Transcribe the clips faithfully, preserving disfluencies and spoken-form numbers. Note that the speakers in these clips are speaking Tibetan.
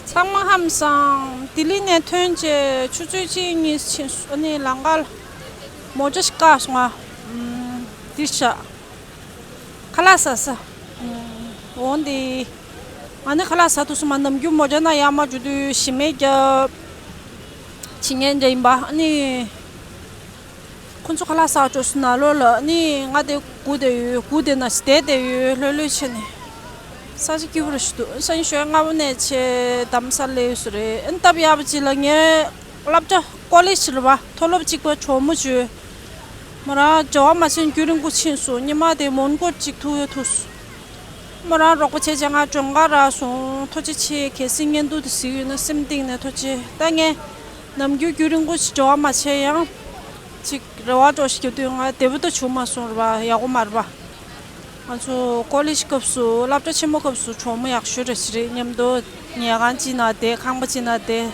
ཚང་མ་ཧམ་སང་ལྡི་ལི་ནས་ཐོན་བྱས་ཆུ་ཚོད་གཅིག་གཉིས་ཕྱིན་སོང་། ཨ་ནི་ལམ་ཁ་ལ་མོ་ཊ་ཞིག་བཀག་སོང་ང་། ཨམ། འདིར་བཞག་ཁ་ལག་ཟ་ས། ཨམ། འོང་དེ། ང་ནི་ཁ་ལག་ཟ་ཐུབ་སོང་མ། ནམ་རྒྱུན་མོ་ཊ་ནང་ཡར་མར་འགྲོ་དུས་ཞིམ་མེད་རྒྱབ་བྱེད་མཁན་འདྲ་ཡིན་པ། ཨ་ནི། ཁོ་ཚོ་ཁ་ལག་ཟ་འགྲོ་སོང་ནང་ལོགས་ལ། ཨ་ནི་ང་དེ་སྒུག་བསྡད་ཡོད། སྒུག་བསྡད་ན་བསྡད་བསྡད་ཡོད། ལྷོད་ལྷོད་བྱས་ནས། ས་ཆ་སྐྱིད་པོ་རེད་ཞུ་འདུག་སང་ཉིན་ཞོགས་སྔ་པོ་ནས་ཆེ་རྡ་རམ་ས་ལ་སླེབས་ཡོད་ས་རེད། ཨ་ནི་སྟབས་ཡག་པ་ཅིག་ལ་ངའི་སློབ་གྲྭ་ཀོ་ལེཇ་རེད་པ། མཐོ་སློབ་གཅིག་པ་གྲོགས་མོ་ཅིག་མོ་རང་འབྲེལ་བ་མ་བྱས་ནས་རྒྱུན་རིང་པོ་ཕྱིན་སོང་། ཉི་མ་དེ་མོན་གྷོ་གཅིག་ཐུག་ཡོད་ཐུག་སོང་། མོ་རང་རོགས་པ་བྱས་བྱས་ང་མགྲོན་ཁང་རག་སོང་། ཐུགས་རྗེ་ཆེ། གལ་སྲིད་བརྙན་ཐུང་དེ་གཟིགས་ཡོད་ན་སེམས་གཏིང་ནས་ཐུགས་རྗེ། ད་ངས་ནམ་རྒྱུན་རྒྱུན་རིང་པོ་ཞིག་འབྲེལ་བ་མ་བྱས་ཡང་། ཅིག་རེ་བ་འདྲ་ཞིག་རྒྱག་དུས་ང་བདེ་པོ་ད་བྱུང་མ་སོང་རེད་པ། ཡག་པོ་མ་རེད་པ། ང་ཚོ་ཀོ་ལེཇ་སྐབས་སུ་སློབ་གྲྭ་ཆེན་མོ་སྐབས་སུ་གྲོགས་མོ་ཡག་ཤོས་རེ་ཞིག་རེད། མཉམ་དུ་ཉལ་ཁང་གཅིག་ནང་བསྡད། ཁང་པ་གཅིག་ནང་བསྡད།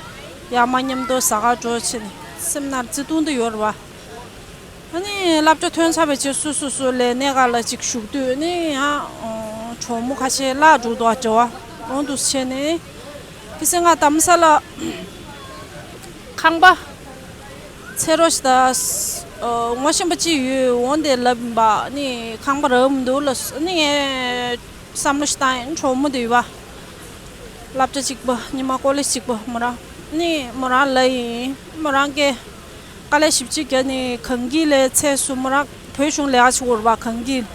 ཡར་མར་མཉམ་དུ་ཟ་གར་འགྲོ་བྱས་ནས་སེམས་ནང་བརྩེ་དུང་དེ་ཡོད་རེད་པ། ཨ་ནི་སློབ་གྲྭ་ཐོན་ཚར་བའི་རྗེས་སུ་སོ་སོ་ལས་གནས་ཁག་ལ་ཅིག་ཞུགས་དུས་ནི་ཡང་གྲོགས་མོ་ཁ་ཤས་བརླག་འགྲོ་འདུག་འབྲེལ་བ་འོང་འདུག་བྱས་ནས། ཁ་སང་ང་རྡ་རམ་ས་ལ་ཁང་པ་འཚོལ་རོགས་ཞེས་ད་ངོ་ཤེས་པ་ཅིག་ཡོད། འོང་དེ་ལབ་ཡིན་པ། ཨ་ནི་ཁང་པ་རག་མི་འདུག་ལབ་སོང་། ཨ་ནི་ངས་བསམ་བློ་ཞིག་བཏང་ཡིན། གྲོགས་མོ་དེ་ཡོད་པ། སློབ་གྲྭ་གཅིག་པ། ཉི་མ་ཀོ་ལེཇ་གཅིག་པ་མོ་རང་། ཨ་ནི་མོ་རང་ལབ་ཡིན། མོ་རང་གིས་དཀའ་ལས་ཞེ་པོ་ཅིག་བརྒྱབ་ནས་གངས་སྐྱིད་ལ་ཚུད་སོང་། མོ་རང་བོད་གཞུང་ལས་ཀ་བྱེད་ཀྱི་ཡོད་རེད་པ། གངས་སྐྱིད།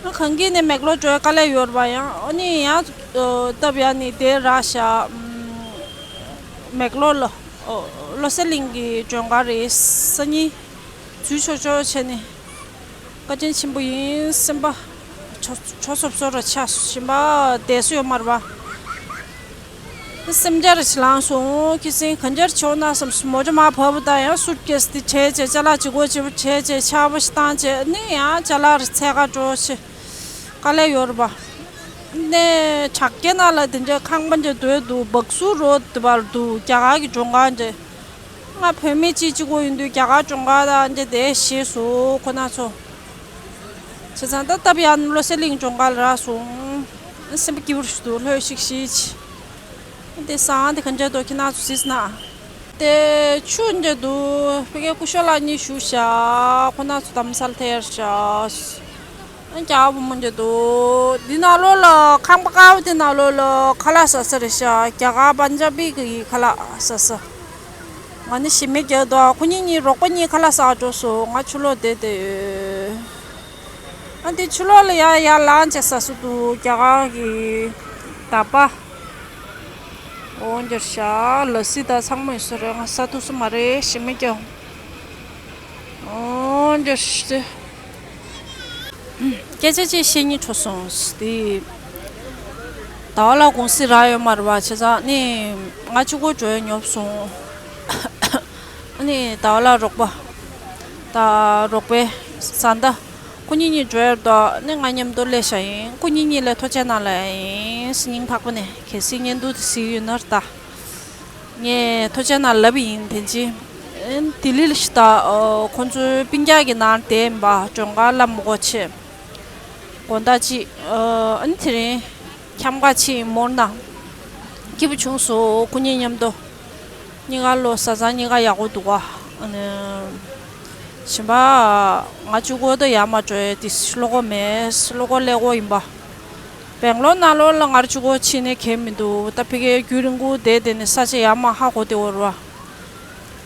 ཨ། གངས་སྐྱིད་ནས་མེག་ལོར་འགྲོ་ཡ་དཀའ་ལས་ཡོད་རེད་པ། ཡང་ཨ་ནི་ཡང་སྟབས་ཡག་ནས་དེ་རག་ཤག་མེག་ལོར་ལ། ཨོ། བློ་གསལ་གླིང་གི་མགྲོན་ཁང་རེད། སང་ཉིན་འཛུལ་ཆོག་ཆོག་བྱས་ནས། བཀའ་དྲིན་ཆེན་པོ་ཡིན། སེམས་པ་ཆོ་ཆོ་སོབ་སོབ་ར་ཆགས་སོང་། སེམས་པ་བདེ་སོ་ཡོད་མ་རེད་པ། སེམས་ཅན་རེ་ཞིག་ལངས་སོང་། ཁ་སང་གང་ཅར་བྱས་ན་བསམ་སོང་། མོ་ཊ་མར་བབས་པ་དང་ཡང་སུཊ་ཀེ་སི་དེ་བྲེགས་བྱས། ཅ་ལག་ཅིག་གོ་ཅིག་བྲེགས་བྱས། ཆར་པ་ཞིག་བཏང་བྱས་ནི་ཡང་ཅ་ལག་རེ་འཚོལ་གར་འགྲོ་བྱས། དཀའ་ལས་ཡོད་རེད་པ། ནས་དྲ་རྒྱའི་ནང་ལ་དེ་འདྲའི་ཁང་པ་འདྲ་བསྡད་འདུག་སྦག་སུ་རོ་དེ་པར་འདུག་རྒྱ་གར་གྱི་མགྲོན་ཁང་འདྲ། ང་བོད་མི་གཅིག་གཅིག་པོ་ཡིན་དུས་རྒྱ་གར་མགྲོན་ཁང་དང་འདྲ་དེ་ཞེད་སོང་ཁོ་ན་ཚོ། བྱས་ཙང་ད་སྟབས་ཡག་ན་བློ་གསལ་གླིང་མགྲོན་ཁང་ལ་རག་སོང་། སེམས་པ་སྐྱིད་པོ་ཞིག་འདུག་ལྷོད་ཤིག་ཤིག་བྱས། དེ་སང་དེ་ག་འདྲ་འདུག་ཁྱེད་རང་ཚོ་གཟིགས་ན། དེ་ཆུ་འདྲ་འདུག་ཕ་གིའི་སྐུ་ཞབས་ལགས་གཉིས་བཞུགས་ཤག་ཁོ་ན་ཚོ་རྡ་རམ་ས་ལ་ཐེར་ཤག་རྒྱ་གར་བུ་མོ་འདྲ་འདུག་འདི་ནང་ལོགས་ལ་ཁང་པ་དཀར་པོ་དེ་ནང་ལོགས་ལ་ཁ་ལག་ཟ་ས་རེད་ཤག་རྒྱ་གར་པན་ཇ་བི་གི་ཁ་ལག་ཟ་ས། ང་ནི་ཞེ་མེད་རྒྱག་འདུག་ཁོ་གཉིས་གཉིས་རོགས་པ་གཉིས་ཁ་ལག་ཟ་འགྲོ་སོང་། ང་ཕྱི་ལོགས་བསྡད་བསྡད་ཡོད། ཨ་འདི་ཕྱི་ལོགས་ལ་ཡར་ཡར་ལངས་བྱས་ཟ་ས་འདུག་རྒྱ་གར་གྱི་ད་པ། འོ་འདིར་ཤག་ལ་སི་དང་ཚང་མ་ཡོད་ས་རེད། ང་ཟ་ཐུབ་ས་མ་རེད། ཞེ་མེད་རྒྱག་འོ་འདིར་ཤག་སྐད་ཆ་ཅིག་བཤད་སྙིང་བྲོ་སོང་། དེ་ཟླ་བ་ལགས་དགོང་ཟས་རག་ཡོད་མ་རེད་པ། བྱས་ཙང་ནི་ང་གཅིག་པོ་འགྲོ་ཡ་ཉོབ་སོང་། ཨ་ནི་ཟླ་བ་ལགས་རོགས་པ་དང་རོགས་པའི་བཟའ་ཟླ་ཁོ་གཉིས་གཉིས་འགྲོ་ཡ་རེད་དོ། ཨ་ནི་ང་མཉམ་དུ་སླེབས་བཞག་ཡིན། ཁོ་གཉིས་གཉིས་ལ་ཐུགས་རྗེ་གནང་ལབ་ཡ་ཡིན། སྙིང་ཐག་པ་ནས། གལ་སྲིད་བརྙན་ཐུང་དེ་གཟིགས་ཡོད་ན་རེད་ད། ངས་ཐུགས་རྗེ་གནང་ལབ་ཡིན། དེ་རྗེས་ཨ་ནི་ལྡི་ལི་ལ་ཤི་ད། ཨོ། ཁོ་ཚོའི་སྤུན་ཀྱག་གི་ནང་བསྡད་ཡིན་པ། མགྲོན་ཁང་ལ་མི་གོ་ཆེ། དགོང་དག་ཅིག་ཨ་ནི་དེ་རིང་འཁྱམ་ག་ཕྱིན་མོར་ན། སྐྱིད་པོ་བྱུང་སོང་། ཁོ་གཉིས་མཉམ་དུ། གཉིས་ཀ་ལོ་བཟའ་ཚང་གཉིས་ཀ་ཡག་པོ་འདུག་ག་ཨ་ནི། གཞན་པ། ང་གཅིག་པོ་ད་ཡར་མར་འགྲོ་ཡ་དེ་བློ་ཁོག་མེད། བློ་ཁོག་ཀླད་ཀོར་ཡིན་པ། སྦེང་ལོར་ནང་ལོགས་ལ་ང་རང་གཅིག་པོ་ཕྱིན་ནས་གལ་མི་འདུག་ད་ཕ་གིར་རྒྱུན་རིང་པོ་བསྡད་བསྡད་ནས་ས་ཆ་ཡར་མར་ཧ་གོ་བསྡད་ཡོད་རེད་པ།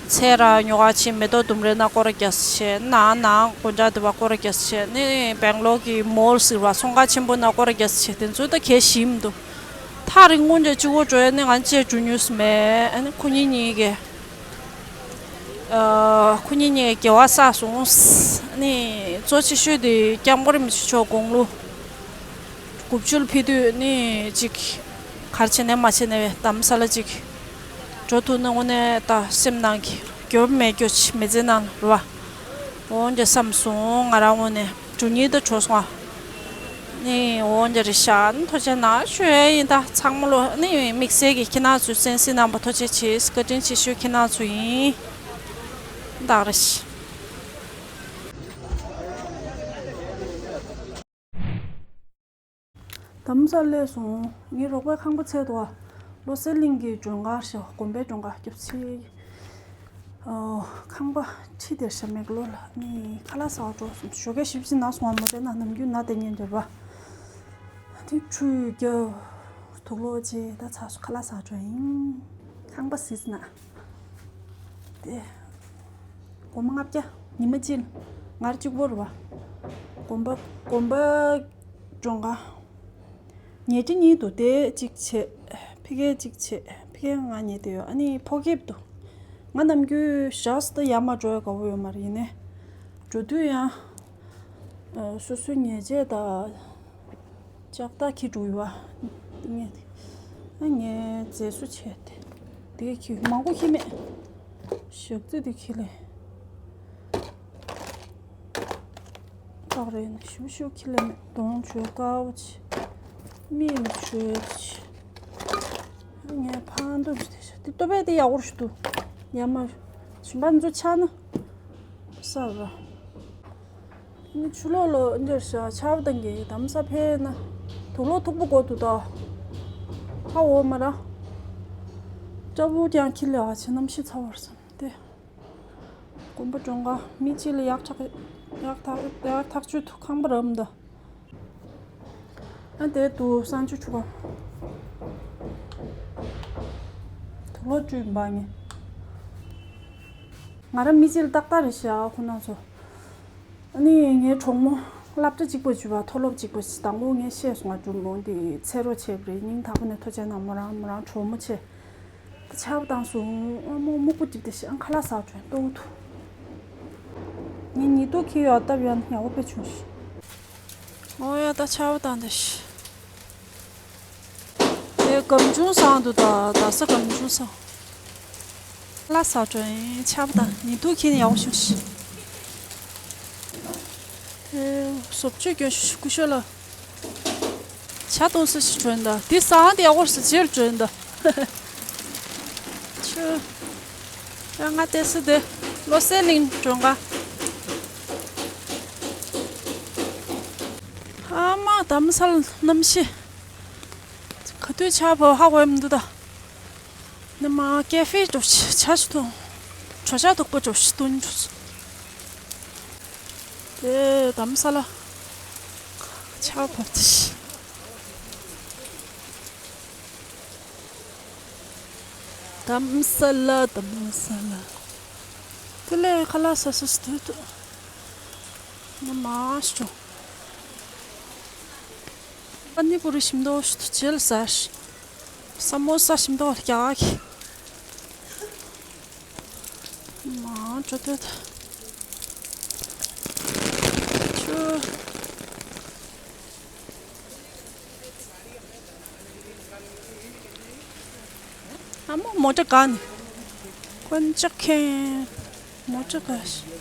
ཚལ་ར་ཉོ་ག་ཕྱིན། མེ་ཏོག་ལྡུམ་རའི་ནང་སྐོར་ར་རྒྱག་ས་བྱས། ནང་ནང་དགོང་དག་དེ་པར་སྐོར་ར་རྒྱག་ས་བྱས། ནི་སྦེང་ལོར་གྱི་མོལ་ཟེར་བ་ཚོང་ཁང་ཆེན་པོ་ནང་སྐོར་ར་རྒྱག་ས་བྱས། དེ་ཚོ་ད་གལ་ཞིག་མི་འདུག་ཐག་རིང་པོ་འདྲ་གཅིག་པོ་འགྲོ་ཡ་ནི་ང་བཅས་འགྲོ་མྱོང་ས་མེད། ཨ་ནི་ཁོ་གཉིས་གཉིས་ཀས། ཨ། ཁོ་གཉིས་གཉིས་ཀས་དགེ་བ་བསགས་སོང་། ཨ་ནི་གཙོ་ཆེ་ཤོས་དེ་སྐྱབས་མགོན་རིན་པོ་ཆེ་མཆོག་དགུང་ལོ་དགུ་བཅུ་ལ་ཕེབས་དུས་ནི་ཅིག་ག་རེ་བྱས་ནས་མ་བྱས་ནས་རྡ་རམ་ས་ལ་ཅིག་འགྲོ་ཐུབ་ན་དངོས་གནས་ད་སེམས་ནང་གི་འགྱུར་བ་མེད་རྒྱུ་ཅིག་མི་ཚེ་ནང་ལ་རེད་པ། འོ་འདྲ་བསམ་སོང་། ང་རང་ངོས་ནས་འགྲོ་སྙིང་ད་བྲོ་སོང་ཨ། ནི་འོ་འདྲ་རེད་ཤག་ནི་ཐུགས་རྗེ་གནང་ཞུ་ཡ་ཡིན། ད་ཚང་མ་ལོ་ནི་དམིགས་བསལ་གྱི་ཁྱེད་རང་ཚོས་གསན་གཟིགས་གནང་བ་ཐུགས་རྗེ་ཆེ། བཀའ་དྲིན་ཆེ་ཞུ། ཁྱེད་རང་ཚོ་ཡིན། ད་རེ་ཤག་རྡ་རམ་ས་ལ་སླེབས་སོང་། ངའི་རོགས་པའི་ཁང་པ་འཚོལ་འདུག་ཨ། བློ་གསལ་གླིང་གི་མགྲོན་ཁང་ཞེས་དགོན་པའི་མགྲོན་ཁང་སྐྱབས་ཆེ། ཨོ། ཁང་པ་ཁྲི་དེར་ཤ་མེད་ལོ་ལ་ནི་ཁ་ལག་ཟ་བར་འགྲོ་སོང་། ཞོགས་ཀས་ཞིབ་ཅིག་ན་སོང་བ་མོ་དེ་ན་ནམ་རྒྱུན་ན་དེ་ཉན་འདོད་པ། དེ་ཆུ་རྒྱབ་དུག་ལོག་ཅེ་ད་ཚ་སོ་ཁ་ལག་ཟ་འགྲོ་ཡིན། ཁང་པ་ཟིས་ན། དེ། སྒོར་མོ་ལྔ་བརྒྱ། ཉི་མ་གཅིག་ལ། ང་རང་གཅིག་པོ་རེད་བ། དགོན་པ་དགོན་པ་མགྲོན་ཁང་། ཉལ་ཁྲི་གཉིས་འདུག་དེ་གཅིག་བྱས། ཕ་གི་གཅིག་བྱས། ཕ་གི་ང་ཉལ་བསྡད་ཡོད། ཨ་ནི་ཕོ་སྐྱིད་འདུག་ང་ནམ་རྒྱུན་ཞག་སྟེ་ཡར་མར་འགྲོ་ཡ་དགའ་པོ་ཡོད་མ་རེད། ཡིན་ནའི། འགྲོ་དུས་ཡང་། སོ་སོའི་ཉལ་ཆས་དང་། ལྕགས་ཐག་འཁྱེར་འགྲོ་ཡོད་པ། ངས། ཨ་ངས་མཛེས་བཟོ་བྱས་ཏེ། དེ་ག་འཁྱེར་མང་པོ་འཁྱེར་མེད། ཞག་རྩི་དེ་འཁྱེར་ལེ། ཏག་རེད་ན་ཞུ་ཞུ་འཁྱེར་ལེ་མེད། གདོང་བྱོས་དཀར་པོ་བྱས། མིག་ལ་བྱོས་བྱས། ཨ་ངས་ཕང་འདུག་ཅི་དེ་ཤ་དེ་ལྟོ་ཕད་དེ་ཡག་པོ་ཞིག་འདུག་ཡར་མར་ཞིམ་པ་འཛུ་ཆགས་ན། ས་ར། ནི་ཆུ་ལོག་ལོ་འདིར་ཤ་ཆར་པ་དང་གི་དམ་ས་འཕེལ་ན། དུག་ལོག་མཐུག་པོ་དགོས་འདུག་ད། ཧ་འོ་མ་ར། སྐྲ་བོ་ཀྱང་ཁྱི་ལས་ཨ་ཆེ་གནམ་གཤིས་ཚ་བར་བསམ་སྟེ། དགོན་པ་མགྲོན་ཁང་མི་གཅིག་ལ་ཡག་ཐག་ཡག་ཐག་ཡག་ཐག་ཆོད་དུ་ཁང་པ་རམ་ད། ཨ་དེ་དུ་སང་ཆུ་ཆུ་ག་དུག་ལོག་བཅུས་འབག་ངེ། ང་རང་མི་གཅིག་ལ་ཏག་ཏག་རེད་ཤག་ཁོ་ན་ཚོ། ཨ་ནི་ངའི་གྲོགས་མོ་སློབ་གྲྭ་གཅིག་པ་བརྒྱུད་པ་མཐོ་སློབ་གཅིག་པ་ཞིག་དང་པོ་ངས་ཤེས་སོང་ང་། གྲོགས་མོ་འདི་ཚེ་རོགས་བྱས་པ་རེད། སྙིང་ཐག་པ་ནས་ཐུགས་རྗེ་གནང་། མོ་རང་མོ་རང་གྲོགས་མོ་བྱས། ད་ཆར་པ་བཏང་སོང་། ཨ་མོ་སྨུག་པོ་གྲིབ་དེ་ཞེ་ཁ་ལག་ཟ་འགྲོ་ལྟོགས་འདུག་ངས་ཉི་གདུགས་ཁྱེར་ཡོད་སྟབས་ཡང་ཡག་པོ་དཔེ་བྱུང་ཞིག་ཨོ་ཡ་ད་ཆར་པ་བཏང་དེ་ཞིག་དེ་སྒམ་ཆུང་སང་འདུག་ད་ད་ས་སྒམ་ཆུང་སང་། ལ་ས་དྲོན་ཆབ་དང་ཉི་གདུགས་ཁྱེར་ནས་ཡག་པོ་བྱུང་ཞིག་དེ་བཟོ་བཅོས་སྐྱོན་ཞིག་སྐུ་ཞོ་ལ། ཇ་གཏོང་ས་ཞིག་དྲོན་ད་དེ་སང་དེ་ཡག་པོ་ཞིག་རྗེས་དྲོན་ད། ཆུ། ཡང་ང་དེ་སི་དེ་བློ་གསལ་གླིང་དྲོན་ག་ཨ་མ་དམ་སལ་གནམ་གཤིས། ག་དུས་ཆར་བབས་ཧ་གོ་ཡ་མི་འདུག་ད། ནི་མ་ཀེ་ཧྥེ་འགྲོ་ཆ་ཆ་ཞིག་འཐུང་། གྲོ་ཆ་དུག་པ་འགྲོ་ཞིག་འཐུང་འགྲོ་ཆ། དེ་དམ་ས་ལ་ཆར་བབས་ཏེ་ཤི། དམ་ས་ལ་དམ་ས་ལ། དེ་ལས་ཁ་ལག་ཟ་ས་ཞིག་འཐུང་འདུག་ནི་མ་ཞིག་འགྲོ། པ་ནི་པུ་རི་ཞིམ་མདོག་ཞིག་ཏུ་བྱེད་ལ་ཟ་ཞིག་ས་མོ་ས་ཞིམ་མདོག་རྒྱག་གི། མ་འགྲོ་དོད། ཆུ། ཨ་མོ་མོ་ཊ་ག་ནི། དཀོན་མཆོག་མཁྱེན། མོ་ཊ་ག་ཞིག་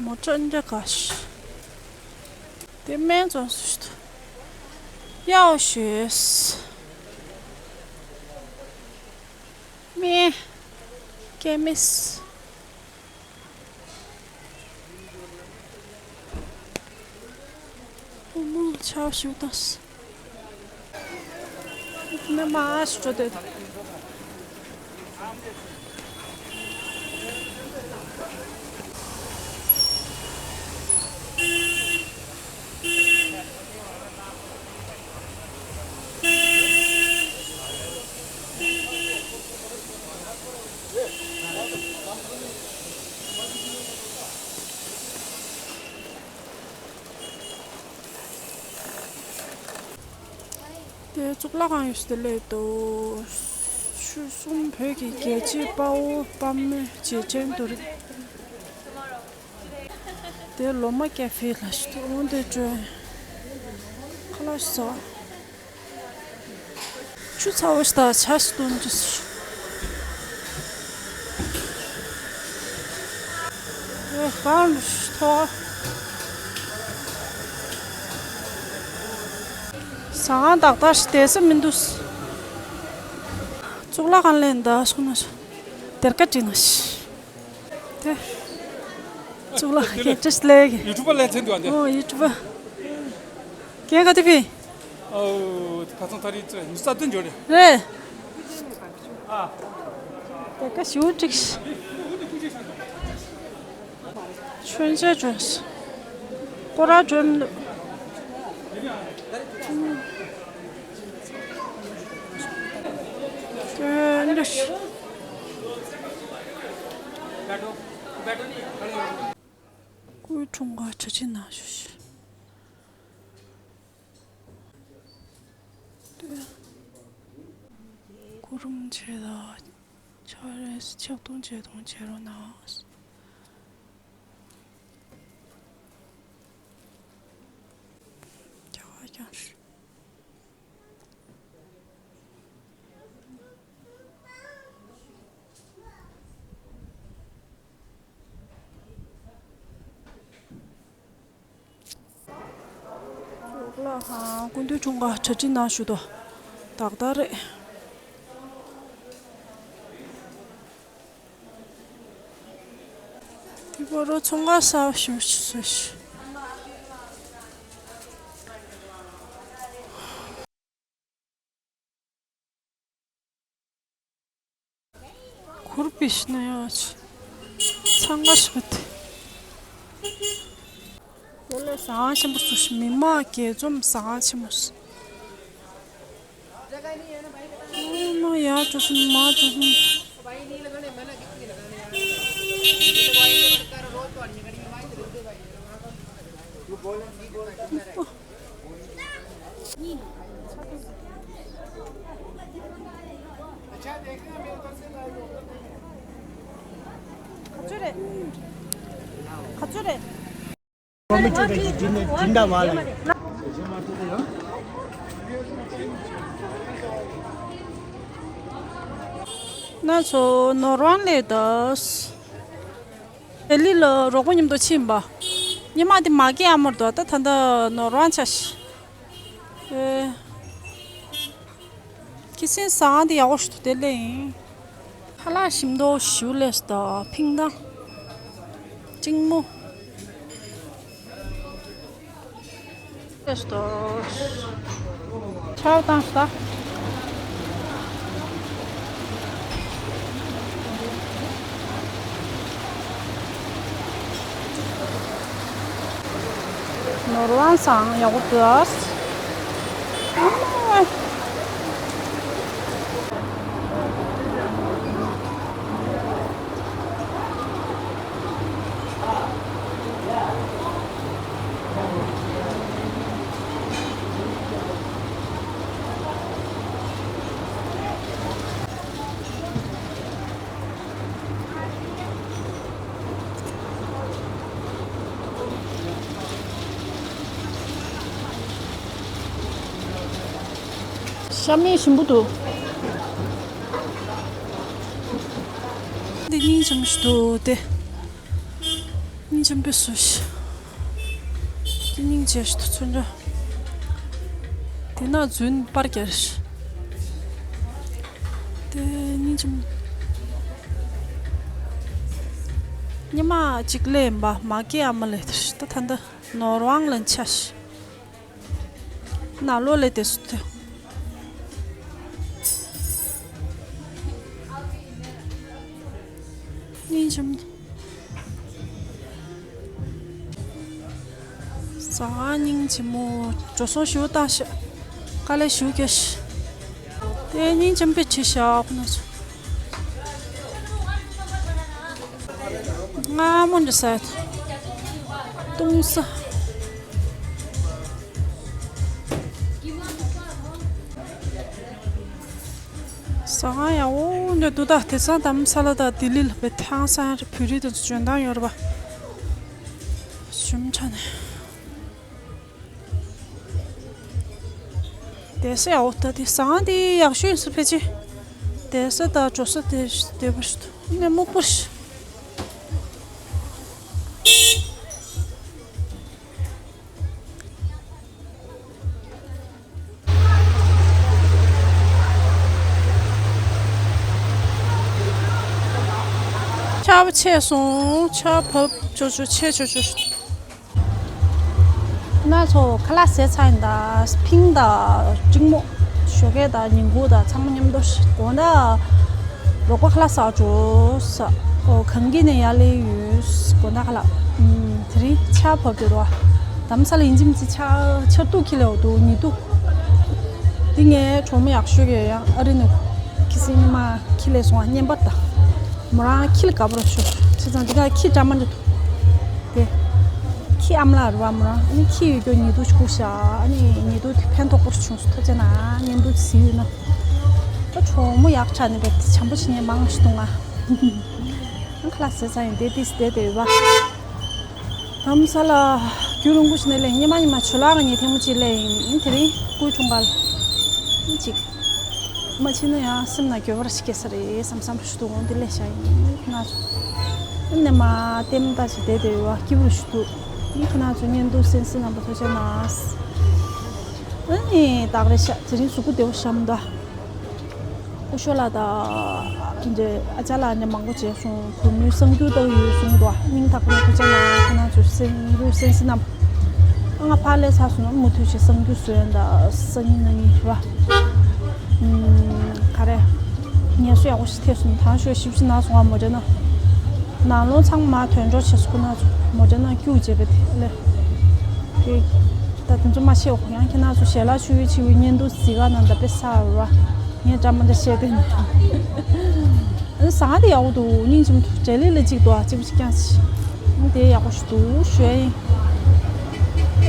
མོ་ཊ་འདྲ་ག་ཞིག་དེ་སྨན་བཙོང་སུ་ཞིག་ཏུ། ཡའོ་ཤོས། སྨན། ཀེ་མིས། ཨོ་མོ་ཆར་ཞིག་བཏང་། ནི་མ་ཞིག་འགྲོ་དོད། དེ་གཙུག་ལག་ཁང་ཡོད་སའི་དེ་ལས་དོ། ཆུ་གསུམ་བོད་ཀྱི་རྒྱལ་གཅེས་དཔའ་བོ་དཔའ་མོའི་རྗེས་དྲན་དུ་རེད། དེ་ལོ་མ་ཀེ་ཧྥེ་ལ་ཞིག་འོང་དེ་བྲོས། ཁ་ལག་ཞིག་ཟ། ཆུ་ཚ་བོ་ཞིག་དང་ཇ་ཞིག་བཏུང་རྒྱུ་ཞིག་ཨེ་གང་ལ་ཞིག་ཐོག་ཟ་ཁང་ཏག་ཏག་ཞིག་བསྡད་ས་མི་འདུག་གཙུག་ལག་ཁང་ལས་འདའ་སོང་ན་ཞིག་སྡེར་ཁ་བྲིས་ན་ཞིག་དེ། གཙུག་ལག་ཁྱེད་བཀྲ་ཤིས་བདེ་ལེགས། ཡུ་ཊུབ་པ་ལས་ཚན་འདུག་ཨ་འདི། ཨོ་ཡུ་ཊུབ་པ། ཁྱེད་ག་དེ་ཕི། ཨོ་ཁ་སང་ཐ་རི་ཙི་མི་ས་དོན་འཇོག་རེད། རེད། ཨ། དེ་ཀ་ཞུ་ཀྲིག་ཤི། མཆོད་མཇལ་འགྲོ། སྐོར་ར་འགྲོ་མི་འདུག་སྐྱོན་འདྲ་ཞིག་སྐུའི་འཁྲུངས་སྐར་གྲ་སྒྲིག་གནང་ཞུ་ཞིག་སྐུ་རུམ་བྱས་ལ། ཕྱག་རེས་ཕྱག་རྡུང་བྱས་དང་བྱེད་རོགས་གནང་། རྒྱ་གར་ཀྱང་ཞུ། ལ་ཧང་སྐུ་མདུན་འཁྲུངས་སྐར་གྲ་སྒྲིག་གནང་ཞུ་དོ། ཏག་ཏག་རེད། དེ་བོ་རོ་ཚོང་ཁང་གསར་པ་ཞིག་བཟོས་ཤག་གུར་པི་ཤི་ན་ཡང་ཆ། འཚང་ཁ་ཤོར་ཏེ། དེ་ལས་ཟང་ཆེན་པོ་བཟོས་ཤག་མི་མང་གྱེས་འཛོམས་ཟང་ཆེན་པོ་བཟོས། ཨ་མ་ཡར་འགྲོ་སོང་མར་འགྲོ་སོང་། ག་ཚོད་རེད། ག་ཚོད་རེད། ན་ཚོ་ནོར་ཝང་ལས་དོ། ལྡི་ལི་ལ་རོགས་པ་མཉམ་དུ་ཕྱིན་པ། ཉི་མ་དེ་མ་སྐྱེས་ཨ་མར་དོ་ད་ད་ལྟ་ནོར་ཝང་ཆ་ཤི། ཨེ། ཁྱི་སེང་ཟ་ཁང་དེ་ཡག་པོ་ཞིག་འདུག་དེ་ལས་ཡིན། ཁ་ལག་ཞིམ་མདོག་ཞིབ་ལས་སུ་དང་ཕིང་ཏང་། གཅིང་མོ། ལས་སུ་དང་། ཆར་བཏང་སུ་དང་། ནོར་ཝང་སང་ཡག་པོ་འདུག་ཤ་མེད་ཞིམ་པོ་འདུག་འདི་སྙིང་རྗེ་མོ་ཞིག་འདུག་སྟེ། སྙིང་རྗེ་མོ་བཟོས་ཤག་དེ་སྙིང་རྗེ་ཞིག་འདུག་ཚོན་ཁྲ། དེ་ན་རྫུན་པར་རྒྱག་ཤག་དེ་སྙིང་རྗེ་མོ། ཉི་མ་གཅིག་ལས་ཡིན་པ་མ་སྐྱེས་ཨ་མ་ལས་དེ་ད་ད་ད་ནོར་ཝང་ལ་འཆའ་ཤག་ནང་ལོགས་ལས་དེ་སུ་ཐོན། སྙིང་རྗེ་མོ། ཟ་ཁང་སྙིང་རྗེ་མོ། འགྲོ་སོང་ཞུ་བཏང་ཤག་དཀའ་ལས་ཞུ་རྒྱག་ཤག་དེ་སྙིང་རྗེ་མོ་དཔེ་བྲིས་ཤག་ཁོ་ན་ཚོ། སྔ་མོ་འདྲ་ཟ། ལྟུང་ས། ཟ་ཁང་ཡག་པོ་འདྲ་འདུག་ད་དེང་སང་དྷ་རམ་ས་ལ་དང་ལྡི་ལི་ལ་བའི་ཐང་སང་བོད་རིགས་དང་འཇོན་ཐང་ཡོད་རེད་པ། ཞུམ་ཆ་ནས། བསྡད་ས་ཡག་པོ་ད་དེ་ཟ་ཁང་དེ་ཡག་ཤོས་ཡིན་ས་ཕལ་ཆེར། བསྡད་ས་དང་འགྲོ་ས་དེ་བདེ་པོ་ཞིག་འདུག་ནས་སྨུག་པོ་ཞིག་ཆར་ ཆད་སོང་། ཆར་བབས་ཅོ་ཅོ་ཆད་ཅོ་ཅོ། ང་ཚོ་ཁ་ལག་ཟས་ཚར་ཡིན་ད། ཕིང་དང་ཀྲིང་མོ། ཞོགས་ཀས་དང་ཉིན་གུང་དང་ཚང་མ་མཉམ་དུ་དགོང་དག་རོགས་པ་ཁ་ལག་ཟ་འགྲོ་ས། ཨོ་གངས་སྐྱིད་ནས་ཡར་སླེབས་ཡོད། དགོང་དག་ཁ་ལག་ཨུམ། དེ་རིང་ཆར་བབས་ཏེ་རོ། དྷ་རམ་ས་ལ་ཡིན་གཅིག་མིན་གཅིག་ཆར་ཆར་གདུགས་འཁྱེར་སླེབས་འདུག་ཉི་གདུགས། འདི་ངའི་གྲོགས་མོ་ཡག་ཤོས་ཀྱི་ཡང་ཨ་རི་ནས་ཁྱི་སེང་ཉི་མ་འཁྱེར་སླེབས་སོང་བ། བརྙན་པར་ད། མོ་རང་འཁྱེར་དགའ་པོ་ར་ཤོར། བྱས་ཙང་འདི་ག་ཁྱི་འདྲ་མ་འདྲ་འདུག་དེ། ཁྱི་ཨ་མ་ལགས་རེད་བ་མོ་རང་། ཨ་ནི་ཁྱི་ཡོད་རྒྱུ་ཉི་གདུགས་ཤིག་བསྐུར་ཤག་ཨ་ནི་ཉི་གདུགས་དེ་ཕན་ཐོགས་པོ་བྱུང་སོང་། ཐུགས་རྗེ་གནང་། བརྙན་ཐུང་གཟིགས་ཡོད་ན། ད་གྲོགས་མོ་ཡག་ཆགས་ནས་བས་བྱམས་པོ་བྱེད་མཁན་མང་ཞིག་འདུག་ང་ཁ་ལག་ཟས་ཚར་ཡིན། བསྡད་དེ་བསྡད་དེ་ཡོད་པ། དྷ་རམ་ས་ལ་རྒྱུན་རིང་པོ་ཞིག་ནས་སླེབས། སྔོན་མ་སྔོན་མ་ཇུ་ལའི་གི་ཉིན་ཐེངས་མ་གཅིག་སླེབས་ཡིན། དེ་རིང་སྐུའི་འཁྲུངས་སྐར་ལ་གཅིག་མ་ཕྱིན་ན་ཡང་སེམས་ནང་འགྱོད་པ་རེ་ཞིག་སྐྱེ་ས་རེད་བསམ་བསམ་པ་ཞིག་འདུག་འོང་དེ་སླེབས་བཞག་ཡིན། ཁྱེད་རང་ཚོ་ཨ་ནི་མ་ལྟད་མོ་ལྟ་ཞིག་བསྡད་བསྡད་ཡོད་པ། སྐྱིད་པོ་རེ་ཞིག་འདུག་ཨ་ནི་ཁྱེད་རང་ཚོ་བརྙན་ཐུང་གསན་གཟིགས་གནང་བ་ཐུགས་རྗེ་གནང་། ཨ་ནི་ཏག་རེད་ཤག་དེ་རིང་གཟུགས་པོ་བདེ་པོ་ཞིག་མི་འདུག་སྐུ་ཞབས་ལགས་དང་འདྲ་ཨ་ཅག་ལགས་འདྲ་མང་པོ་མཇལ་སོང་། བུ་མོའི་གསར་འགྱུར་ལྟ་བུ་ཡོད་གསུངས་འདུག་སྙིང་ཐག་པ་ནས་ཐུགས་རྗེ་གནང་། ཁྱེད་རང་ཚོ་གསན་རུ་གསན་གཟིགས་གནང་། ཨ་ང་ཕར་སླེབས་ཚར་སོང་ན་མུ་མཐུད་བྱས་གསར་འགྱུར་བཟོས་ཡོད་ད། སང་ཉིན་གནངས་ཉིན་རེད་བ། ཨུམ། ག་རེ། ངལ་གསོ་ཡག་པོ་ཞིག་ཐེབས་སོང་། དང་ཤོས་ཞིབ་ཞིབ་གནང་སོང་བ། མོ་ཊ་ནང་ནང་ལོགས་ཚང་མ་དོན་གྲུབ་བྱས་སོང་། ཁོ་ན་ཚོ་མོ་ཊ་ནང་སྐྱུག་བྱས་པ་དེ་ལས། དེ་ད་དེ་ཚོ་མ་བཤད་འོ། ཡང་ཁྱེད་རང་ཚོ་ཞལ་ལག་མཆོད་འབུལ་བྱེད་པའི་བརྙན་ཐུང་གཟིགས་ག་ན་ད་དཔེ་ས་ར་ངས་འདྲ་མ་འདྲ་བཤད་དེ་ནས། ཨ་ཟ་ཁང་དེ་ཡག་པོ་འདུག་སྙིང་རྗེ་མོ་འདུག་འབྲས་ལེགས་ལ་གཅིག་འདུག་ཨ་གཅིག་པ་གཅིག་རྐྱང་ཞིག་ཨ་དེ་ཡག་པོ་ཞིག་འདུག་ཞུ་ཡ་ཡིན།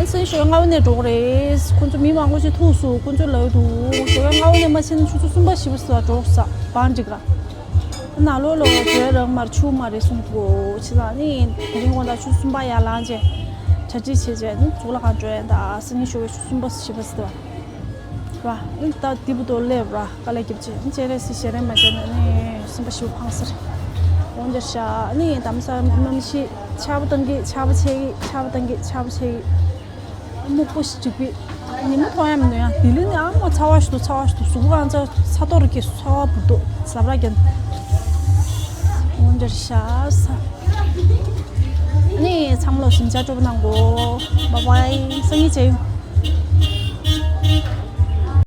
ཨ་སང་ཞོགས་སྔ་པོ་ནས་འགྲོ་གི་རེད། ཁོ་ཚོ་མི་མང་པོ་ཞིག་ཐུག་སོང་། ཁོ་ཚོས་ལབ་འདུག་ཞོགས་སྔ་པོ་ནས་མ་ཕྱིན་ན་ཆུ་ཚོད་གསུམ་པ་བཞི་པ་ཙམ་འགྲོ་ས་བང་འགྲིག་ག་ནང་ལོགས་ལ་བྲོས་རག་མ་རེད། ཆུ་མ་རེད་གསུངས་འདུག་བྱས་ཙང་ནི་དེ་རིང་དགོང་དག་ཆུ་ཚོད་གསུམ་པ་ཡར་ལངས་རྗེས་གྲ་སྒྲིག་བྱས་རྗེས་ནི་གཙུག་ལག་ཁང་འགྲོ་ཡ་ད། སང་ཉིན་ཞོགས་པའི་ཆུ་ཚོད་གསུམ་པ་བཞི་པ་ཙམ་རེད་བ། ཨ་ནི་ད་དེ་བུ་དོ་སླེབས་ར་དཀའ་ལས་རྒྱབ་ཅིག་སྤྱན་རས་གཟིགས་ཞལ་རས་མ་མཇལ་ན་ནི་གསུམ་པ་བཞི་པ་ཕངས་ས་རེད། འོང་འདིར་ཤ་ནི་དྷ་རམ་ས་ལ་གནམ་གཤིས་ཆར་པ་བཏང་གི། ཆར་པ་ཆད་གི། ཆར་པ་བཏང་གི། ཆར་པ་ཆད་གི། སྨུག་པོ་ཞིག་གྲིབ་པའི་ཉི་མ་མཐོང་ཡ་མི་འདུག་ཡང་ལྡི་ལི་ནི་ཨ་མ་ཚ་བ་ཞིག་འདུག་ཚ་བ་ཞིག་འདུག་གཟུགས་པོ་གང་ཚ་ཚ་ཏོག་རེ་སྐྱེས་སོང་། ཚ་བ་འབུར་འདུག་ཟབ་ར་རྒྱན། འོང་འདིར་ཤ་ས། ནི་ཚང་མ་ལོ་ཞིམ་ཆ་སྤྲོ་པོ་གནང་གོ། བཱའི་བཱའི། སང་ཉིན་མཇལ་ཡོང་།